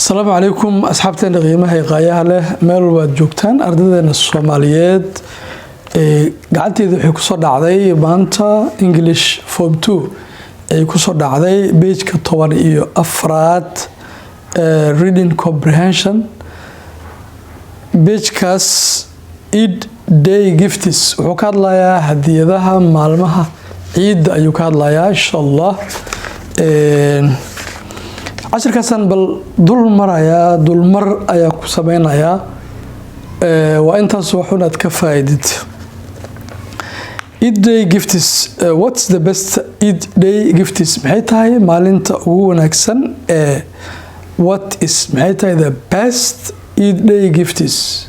Asalaamu calaykum, asxaabteena qiimaha iyo qaayaha leh, meel walba aad joogtaan. Ardaydeena Soomaaliyeed ee gacanteeda waxay kusoo dhacday maanta English Form 2 ay kusoo dhacday page-ka 14aad, reading comprehension. Page-kaas Eid Day Gifts wuxuu ka hadlayaa hadiyadaha maalmaha ciidda ayuu ka hadlayaa, insha Allah. Cashirkaasaan bal dul marayaa, dulmar ayaa ku sameynayaa. Waa intaas waxun aad ka faaidid. Eid Day Gifts. What's the best Eid Day gifts? Maxay tahay maalinta ugu wanaagsan ee, what is, maxay tahay the best Eid Day gifts,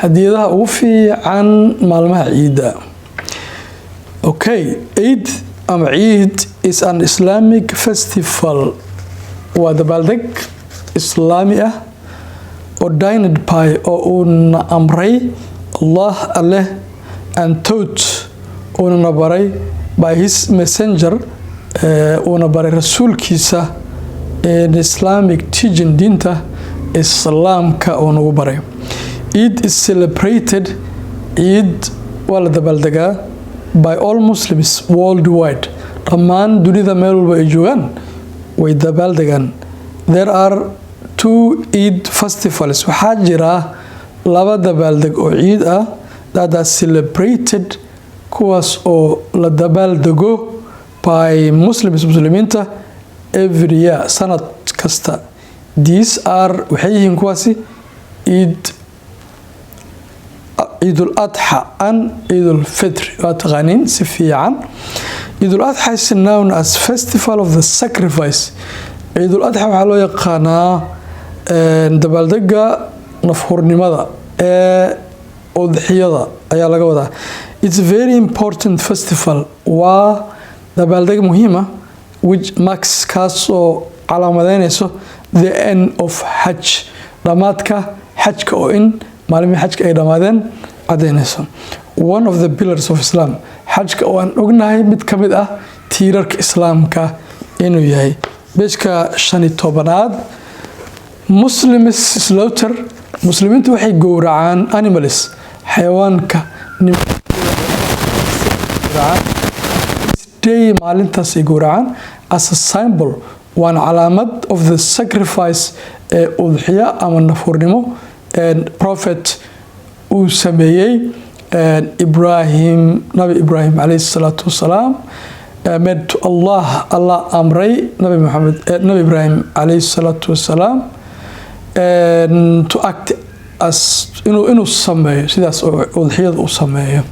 hadiyadaha ugu fiican maalmaha ciidda? Okay, Eid ama Ciid is an Islamic festival, waa dabaaldeg Islaami ah, ordained by, oo uuna amray, Allah, Alleh, and taught, uunana baray, by His messenger, uuna baray rasuulkiisa, in Islamic teaching, diinta Islaamka uu nagu baray. Eid is celebrated, Ciid waa la dabaaldegaa, by all Muslims worldwide, dhammaan dunida meel walba ay joogaan way dabaaldegaan. There are two Eid festivals, waxaa jira laba dabaaldeg oo ciid ah, that are celebrated, kuwaas oo la dabaaldego, by Muslims, Muslimiinta, every year, sanad kasta. These are, waxay yihiin kuwaasi, Eid, Ciidul Adxa and Ciidul Fitri. Waa taqaaniin si fiican. Ciidul Adxa is known as festival of the sacrifice. Ciidul Adxa waxaa loo yaqaanaa dabaaldega nafhurnimada ee udxiyada ayaa laga wadaa. It's a very important festival, waa dabaaldeg muhiima, which marks, kaas oo calaamadeynayso, the end of Hajj, dhammaadka xajka, oo in maalimihii xajka ay dhammaadeen cadeynayso. One of the pillars of Islam, xajka oo aan ognahay mid ka mid ah tiirarka Islaamka inuu yahay. Page-ka 15aad. Muslims slaughter, Muslimiintu waxay gowracaan, animals, xayawaanka day, maalintaasay gowracaan, as a symbol, waana calaamad, of the sacrifice, ee udxiya ama nafhurnimo, Prophet uu sameeyey Ibrahim, Nabi Ibrahim caleyhi salaatu wasalaam, made to Allah, Allah amray Nabi Maxamed, Nabi Ibrahim caleyhi salaatu wasalaam, to act as, inuu sameeyo sidaas oo udxiyada u sameeyo,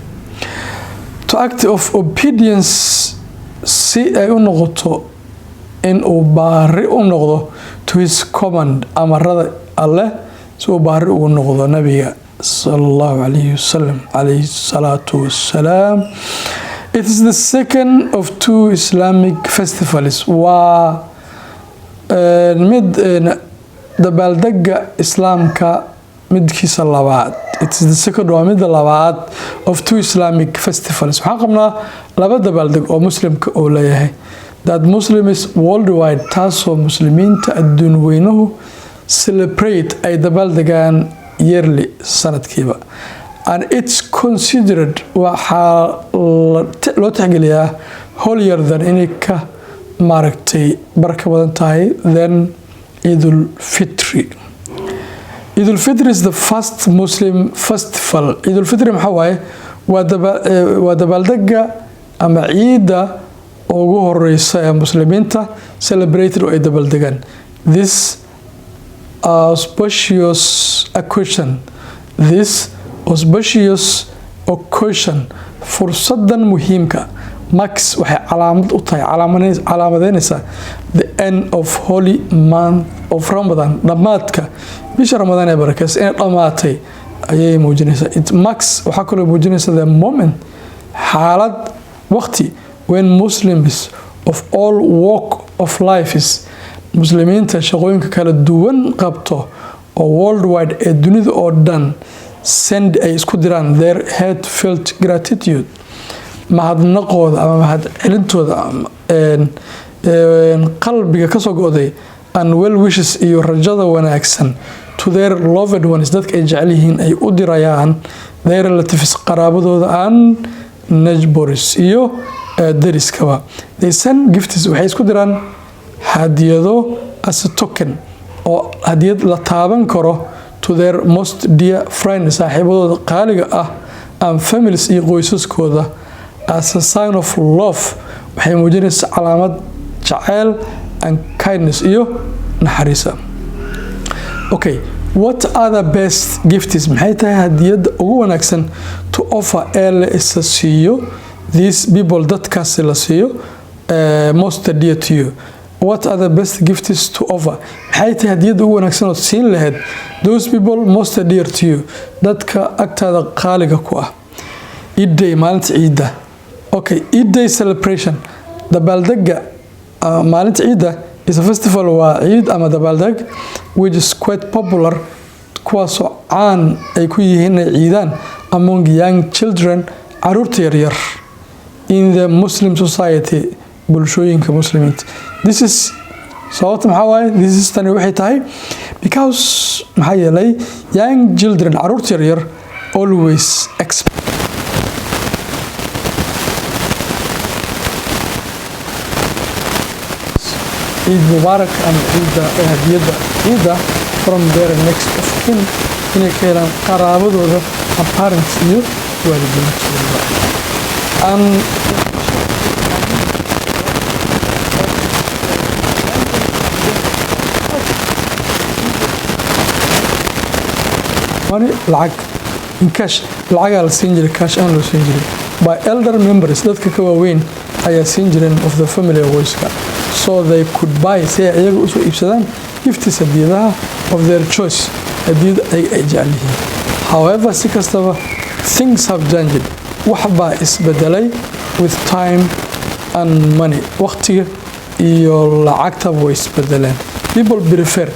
to act of obedience, si ay u noqoto in uu baari u noqdo, to His command, amarada Alleh si uu baari ugu noqdo nabiga sala Allahu calayhi wasalam, calayhi salaatu wassalaam. It is the second of two Islamic festivals, waa mid dabaaldega Islaamka midkiisa labaad. It is the second, waa midda labaad, of two Islamic festivals, waxaan qabnaa laba dabaaldeg oo Muslimka uu leeyahay, that Muslims worldwide, taasoo Muslimiinta adduun weynuhu, celebrate, ay dabaaldegaan, yearly, sanadkiiba. And it's considered, waxaa loo tixgeliyaa, holier than, inay ka maaragtay baraka badan tahay, than Ciidul Fitri. Ciidul Fitri is the first Muslim festival. Ciidul Fitri maxaa waaye? Waa dabaaldega ama ciidda ugu horeysa ee Muslimiinta celebrated, oo ay dabaaldegaan. This auspicious occasion, this auspicious occasion, fursadan muhiimka, marks, waxay calaamad u tahay, calaamadeynaysaa, the end of holy month of Ramadan, dhammaadka bisha Ramadaan ee barakeysa inay dhammaatay ayay muujinaysaa. It marks, waxaa kaloo muujinaysa, the moment, xaalad, waqti, when Muslims of all walk of life is, Muslimiinta shaqooyinka kala duwan qabto oo worldwide, ee dunida oo dhan, send, ay isku diraan, their heartfelt gratitude, mahadnaqooda ama mahad celintooda qalbiga kasoo go'day. And well wishes, iyo rajada wanaagsan, to their loved ones, dadka ay jecel yihiin ay u dirayaan, their relatives, qaraabadooda, and neighbors, iyo deriskaba. They send gifts, waxay isku diraan hadiyado, as a token, oo hadiyad la taaban karo, to their most dear friend, saaxiibadooda qaaliga ah, and families, iyo qoysaskooda, as a sign of love, waxay muujinaysaa calaamad jaceyl, and kindness, iyo naxariisa. Okay, what are the best gifts, maxay tahay hadiyadda ugu wanaagsan, to offer, ee la isa siiyo, these people, dadkaasi la siiyo, most dear to you? What are the best gifts to offer, maxay tahay hadiyadda ugu wanaagsan ood siin lahayd, those people most dear to you, dadka agtaada qaaliga ku ah? Eid Day, maalinta ciidda. Okay, Eid Day celebration, dabaaldega maalinta ciidda, is a festival, waa ciid ama dabaaldeg, which is quite popular, kuwaasoo caan ay ku yihiin inay ciidaan, among young children, caruurta yaryar, in the Muslim society, bulshooyinka Muslimiinta. This is, sababta maxaa waaye? This is, tani waxay tahay, because, maxaa yeelay, young children, caruurta yaryar, always expect Ciid Mubaarak ama ciidda hadiyadda ciidda from their next of kin, inay ka helaan qaraabadooda, and parents, iyo waalidiintooda. And money, lacag, in cash, lacagaa la siin jiray, cash aan loo siin jiray, by elder members, dadka ka waaweyn ayaa siin jireen, of the family, qoyska, so they could buy, si ay iyaga usoo iibsadaan, gifts, hadiyadaha, of their choice, hadiyada ayaga ay jecel yihiin. However, si kastaba, things have changed, wax baa isbedelay, with time and money, waqtiga iyo lacagtaba way isbedeleen. People prefer,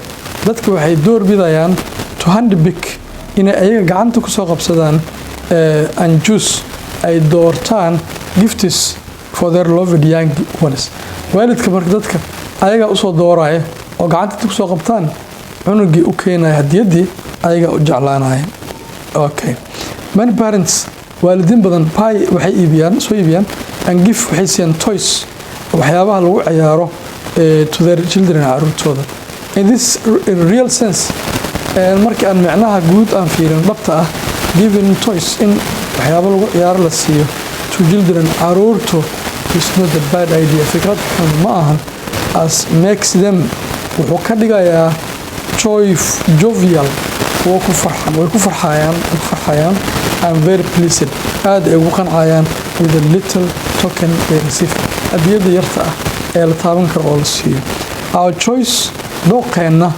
dadka waxay door bidayaan, to handpick, inay ayaga gacanta kusoo qabsadaan, and choose, ay doortaan, gifts for their loved young ones. Waalidka marka dadka ayagaa usoo dooraya oo gacanta inta kusoo qabtaan cunugii u keenaya hadiyaddii ayagaa u jeclaanaya. Okay, many parents, waalidiin badan, buy, waxay iibiyaan, soo iibiyaan, and give, waxay siiyaan, toys, waxyaabaha lagu ciyaaro, to their children, caruurtooda. In this in real sense, markii aan micnaha guud aan fiirin dhabta ah, giving toys, in waxyaabo lagu ciyaaro la siiyo, to children, caruurtu, is not a bad idea, fikrad xun ma ahan, as makes them, wuxuu ka dhigayaa, joy jovial, kuwo ku farxan, way ku farxayaan, way ku farxayaan, and very pleased, aad ay ugu qancayaan, with a little token they receive, hadiyadda yarta ah ee la taaban karo oo la siiyo. Our choice, dooqeenna,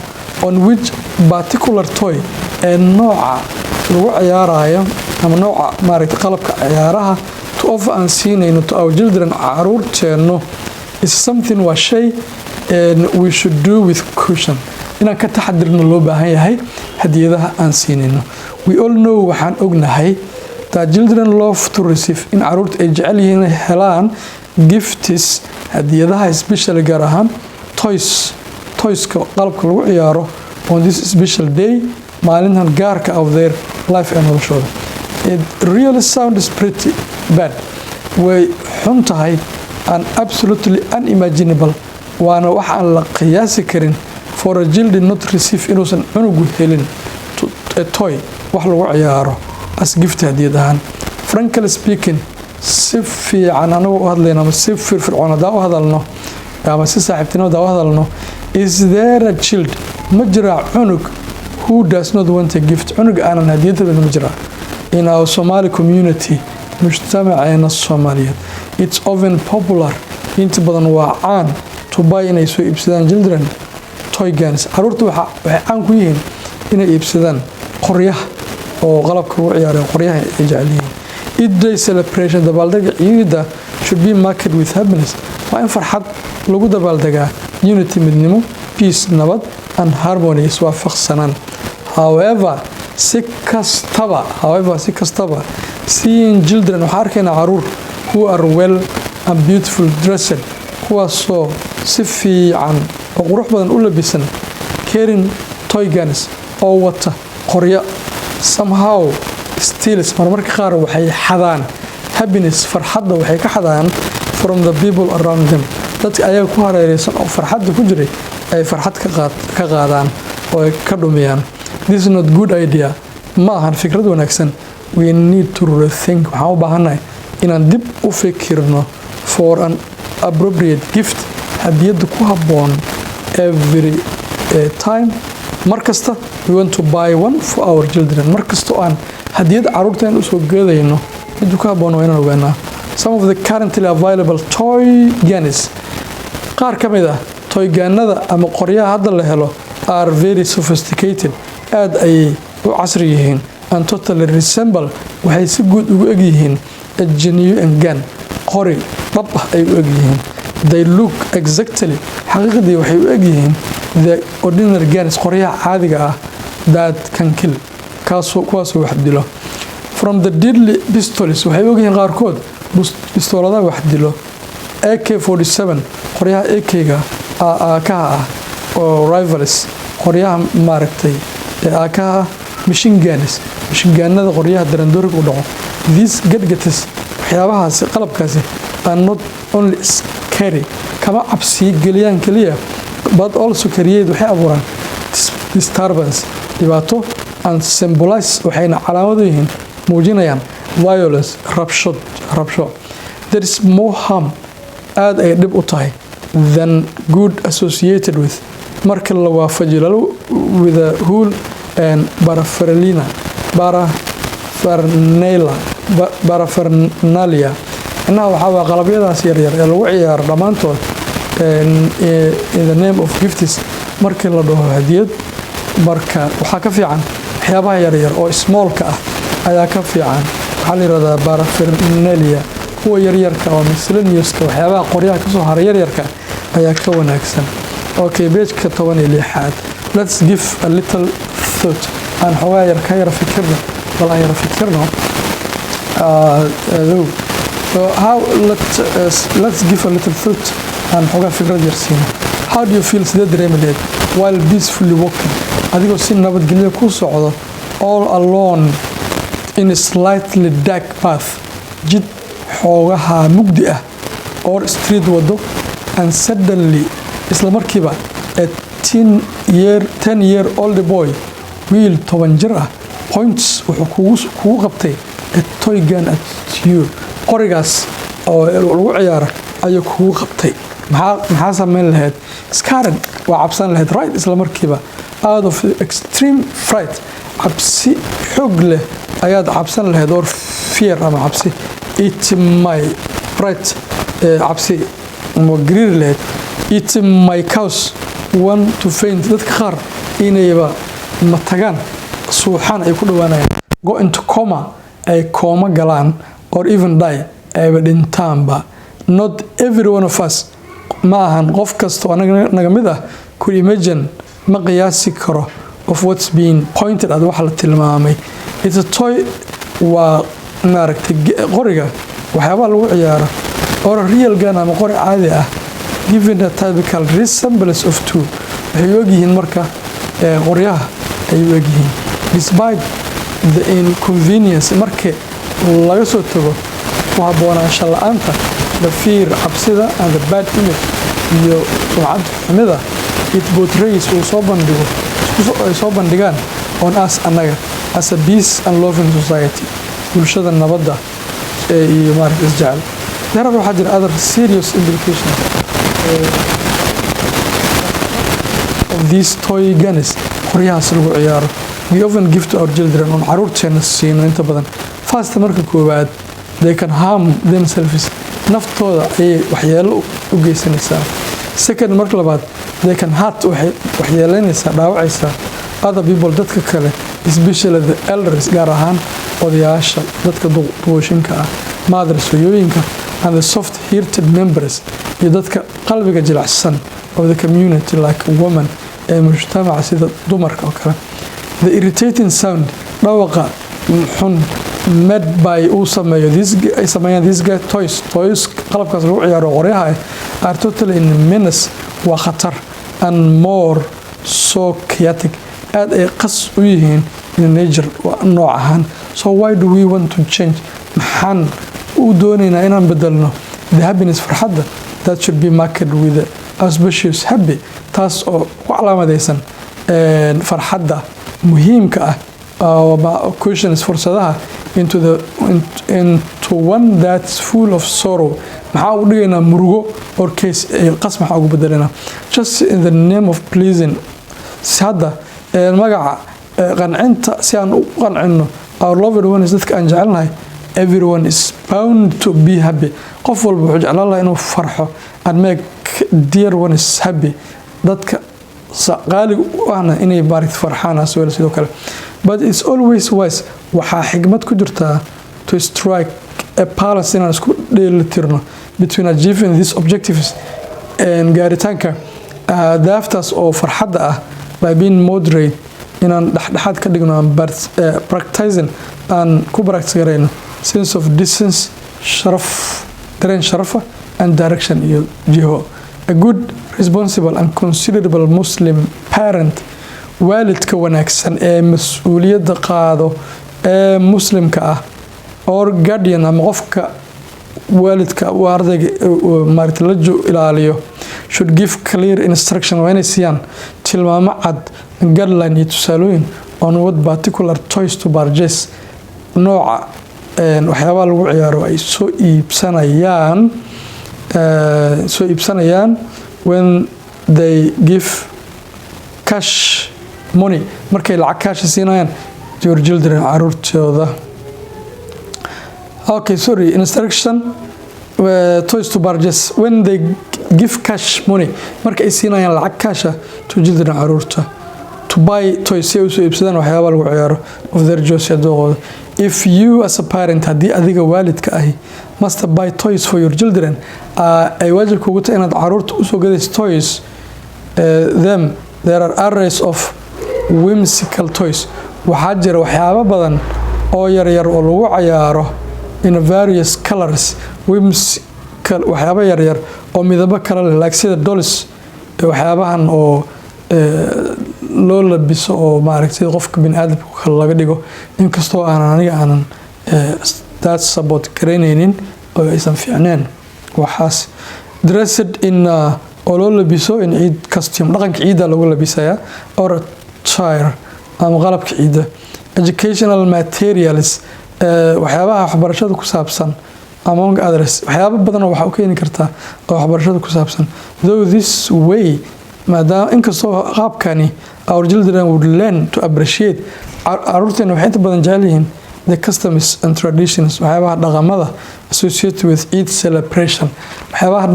on which particular toy, ee nooca lagu ciyaarayo ama nooca maaragtay qalabka ciyaaraha, to offer, aan siinayno, to our children, caruurteenno, is something, waa shay, we should do with caution, inaan ka taxadirno loo baahan yahay hadiyadaha aan siinayno. We all know, waxaan ognahay, that children love to receive, in caruurta ay jecel yihiin inay helaan, gifts, hadiyadaha, especially, gaar ahaan, toys, toyska, qalabka lagu ciyaaro, on this special day, maalintan gaarka, of their life, ee noloshooda. It really sounds pretty bad, way xun tahay, and absolutely unimaginable, waana wax aan la qiyaasi karin, for a child not receive, inuusan cunugu helin, a toy, wax lagu ciyaaro, as gift, hadiyad ahaan. Frankly speaking, si fiican anagu u hadlayno ama si firfircoon haddaan u hadalno ama si saaxiibtinimo haddaan u hadalno, is there a child, ma jiraa cunug, who does not want a gift, cunug aanan hadiyad rabin ma jiraa, in our Somali community, mujtamaceena Soomaaliyeed? It's often popular, inta badan waa caan, to buy, inay soo iibsadaan, children toy guns, caruurta waxay caan ku yihiin inay iibsadaan qoryaha oo qalabka lagu ciyaarayo, qoryaha ay jecel yihiin. Eid Day celebration, dabaaldega ciida, should be marked with happiness, waa in farxad lagu dabaaldegaa, unity, midnimo, peace, nabad, and harmony, iswaafaqsanaan. However, si kastaba, however, si kastaba, seeing children, waxaan arkaynaa caruur, who are well and beautiful dressed, kuwaasoo si fiican oo qurux badan u labisan, carrying toy guns, oo wata qoryo, somehow steals, marmarka qaar waxay xadaan, happiness, farxadda waxay ka xadaan, from the people around them, dadka ayaga ku hareereysan oo farxadda ku jiray ay farxad ka qaadaan oo ay ka dhumiyaan. This is not good idea, ma ahan fikrad wanaagsan. We need to rethink, waxaan u baahannahay inaan dib u fikirno, for an appropriate gift, hadiyadda ku habboon, every time, mar kasta, we want to buy one for our children. Mar kasta oo aan hadiyad caruurteen usoo geedayno, midda ku habboon waa inaan ogaanaa. Some of the currently available toy guns, qaar ka mid ah toy gunada ama qoryaha hadda la helo, are very sophisticated, aad ayay u casri yihiin, and totally resemble, waxay si guud ugu egyihiin, a genuine gun, qori dhab ah ay u egyihiin. They look exactly, xaqiiqdii waxay u egyihiin, the ordinary guns, qoryaha caadiga ah, that can kill, kuwaasoo wax dilo. From the deadly pistols, waxay u egyihiin qaarkood bistooladaha wax dilo, AK-47, qoryaha AK-ga aakaha ah, oo rifles, qoryaha maaragtay aakaha ah, machine guns, machine gunada, qoryaha darandooriga u dhaco. These gadgets, waxyaabahaasi, qalabkaasi, are not only scary, kama cabsiyo geliyaan keliya, but also create, waxay abuuraan, disturbance, dhibaato, and symbolize, waxayna calaamad u yihiin, muujinayaan, violence, rabsho rabsho. There is more harm, aad ay dhib u tahay, than good associated with, marka la waafajiyo, with a whole and paraphernalia. Innaha waxaa waa qalabyadaas yaryar ee lagu ciyaaro dhammaantood, in the name of gifts, markii la dhaho hadiyad. Marka waxaa ka fiican waxyaabaha yaryar oo smallka ah ayaa ka fiican. Waxaa la yihahdaa paraphernalia, kuwa yaryarka oo miscellaneouska, waxyaabaha qoryaha kasoo haray yaryarka ayaa ka wanaagsan. Okay, pageka 16aad. Let's give a little thought, aan xoogaa yar ka yara fikirno, bal aan yara fikirno. So how let's give a little thought, aan xoogaa fikrad yar siino. How do you feel, sidee dareemi lahayd, while peacefully walking, adigoo si nabadgelyo ku socdo, all alone in a slightly dark path, jid xoogaha mugdi ah, or street, wado, and suddenly, isla markiiba, a 10 year old boy, wiil 10 jir ah, points, wuxuu kugu qabtay, a toy gun at you, qorigaas oo lagu ciyaaro ayuu kugu qabtay. Maxaa sameyn lahayd? Scared, waa cabsan lahayd, right? Isla markiiba, out of extreme fright, cabsi xoog leh ayaad cabsan lahayd, or fear, ama cabsi. It may, right, cabsi ama gariiri lahayd. It may cause one to faint, dadka qaar inayba matagaan, suuxaan ay ku dhawaanayaan, go into coma, ay kooma galaan, or even die, ayba dhintaanba. Not every one of us, ma ahan qof kasta oo naga mid ah, could imagine, ma qiyaasi karo, of what's being pointed at, waxa la tilmaamay. It's a toy, waa maaragtay qoriga waxyaabaha lagu ciyaaro, or a real gun, ama qori caadi ah, given a typical resemblance of two, waxay u egyihiin marka qoryaha ay u egyihiin. Despite the inconvenience, marka laga soo tago ku haboonaansho la-aanta, the fear, cabsida, and the bad image, iyo sumcad xumida, it portrays, uu soo bandhigo, ay soo bandhigaan, on us, annaga, as a peace and loving society, bulshada nabadda iyo maaragta isjecel. There are, waxaa jira, other serious implications of these toy guns, qoryahaas lagu ciyaaro, we often give to our children, oon caruurteena siino inta badan. First, marka koowaad, they can harm themselves, naftooda ayay waxyeelo u geysanaysaa. Second, marka labaad, they can hurt, waxay waxyeeleynaysaa, dhaawacaysaa, other people, dadka kale, especially the elders, gaar ahaan odayaasha, dadka duqooshinka ah, mothers, hooyooyinka, and the soft hearted members, iyo dadka qalbiga jilicsan, of the community, like woman, ee mujtamaca, sida dumarka oo kale. The irritating sound, dhawaqa xun, made by, uu sameeyo, ay sameeyaan, these guy toys, qalabkaas lagu ciyaaro qoryaha ah, are totally in menace, waa khatar. And more so chaotic, aad ay qas u yihiin in nature, nooc ahaan. So why do we want to change, maxaan u doonaynaa inaan bedelno, the happiness, farxadda, that should be marked with auspicious happy, taas oo ku calaamadaysan farxadda muhiimka ah, questions, fursadaha, into one that's full of sorrow? Maxaa ugu dhigaynaa murugo or chaos, qas maxaa ugu bedelanaa, just in the name of pleasing, si hadda magaca qancinta, si aan u qancino, our loved ones, dadka aan jecelnahay? Everyone is bound to be happy, qof walba wuxuu jeclaan lahaa inuu farxo, and make dear ones happy, dadka qaaliga u ahna inay maaragta farxaan as well sidoo kale. But it's always wise, waxaa xigmad ku jirtaa, to strike a balance, inaan isku dheelitirno, between achieving these objectives, gaaritaanka ahdaaftaas oo farxadda ah, by being moderate, inaan dhexdhexaad ka dhigno, aan practicing, aan ku practice garayno, sense of decency, sharaf, dareen sharafa, and direction, iyo jiho. A good, responsible and considerable Muslim parent, waalidka wanaagsan ee mas-uuliyadda qaado ee Muslimka ah, or guardian, ama qofka waalidka uu ardayga maaragta la ilaaliyo, should give clear instruction, waa inay siiyaan tilmaamo cad, guideline iyo tusaalooyin, on what particular toys to purchase, nooca waxyaabaha lagu ciyaaro ay soo iibsanayaan, when they give cash money, markay lacag cash siinayaan, to your children, caruurtooda. Okay, sorry, instruction toys to purchase when they give cash money, marka ay siinayaan lacag cash ah, to children, caruurta, to buy toys, si ay usoo iibsadaan waxyaaba lagu ciyaaro, of their choice, dooqooda. If you as a parent, haddii adiga waalidka ahi, must buy toys for your children, ay waajib kugu tahay inaad caruurta usoo gadayso toys, them there are arrays of whimsical toys, waxaa jira waxyaabo badan oo yaryar oo lagu cayaaro, in various colors, whimsical, waxyaabo yaryar oo midabo kala leh, like sida dolls, waxyaabahan oo loo labiso oo maaragtay sida qofka bini aadamka kale laga dhigo, inkastoo aanan aniga aanan that support garaynaynin oo aysan fiicneen waxaas, dressed in, oo loo labiso, in Eid costume, dhaqanka ciidda lagu labisayaa, or attire, ama qalabka ciidda, educational materials, waxyaabaha waxbarashada ku saabsan, among others, waxyaabo badan oo waxa u keeni kartaa oo waxbarashada ku saabsan. Though this way, maadaama inkastoo qaabkani, our children would learn to appreciate, caruurteena waxay inta badan jecel yihiin, the customs and traditions, waxyaabaha dhaqamada, associated with Eid celebration, waxyaabaha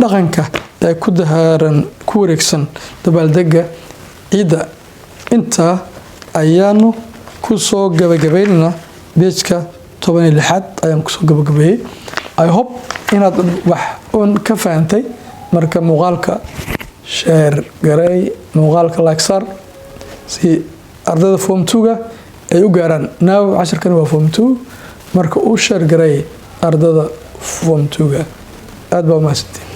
dhaqanka ee ku dahaaran, ku wareegsan dabaaldega ciidda. Intaa ayaanu kusoo gabagabaynaynaa page-ka 16aad ayaan kusoo gabagabeeyey. I hope inaad wax un ka fahantay. Marka muuqaalka share gareey, muuqaalka like saar, si ardayda form two-ga ay u gaaraan. Now cashirkani waa form 2. Marka uu share gareey ardada form 2-ga. Aad baa umahadsantiin.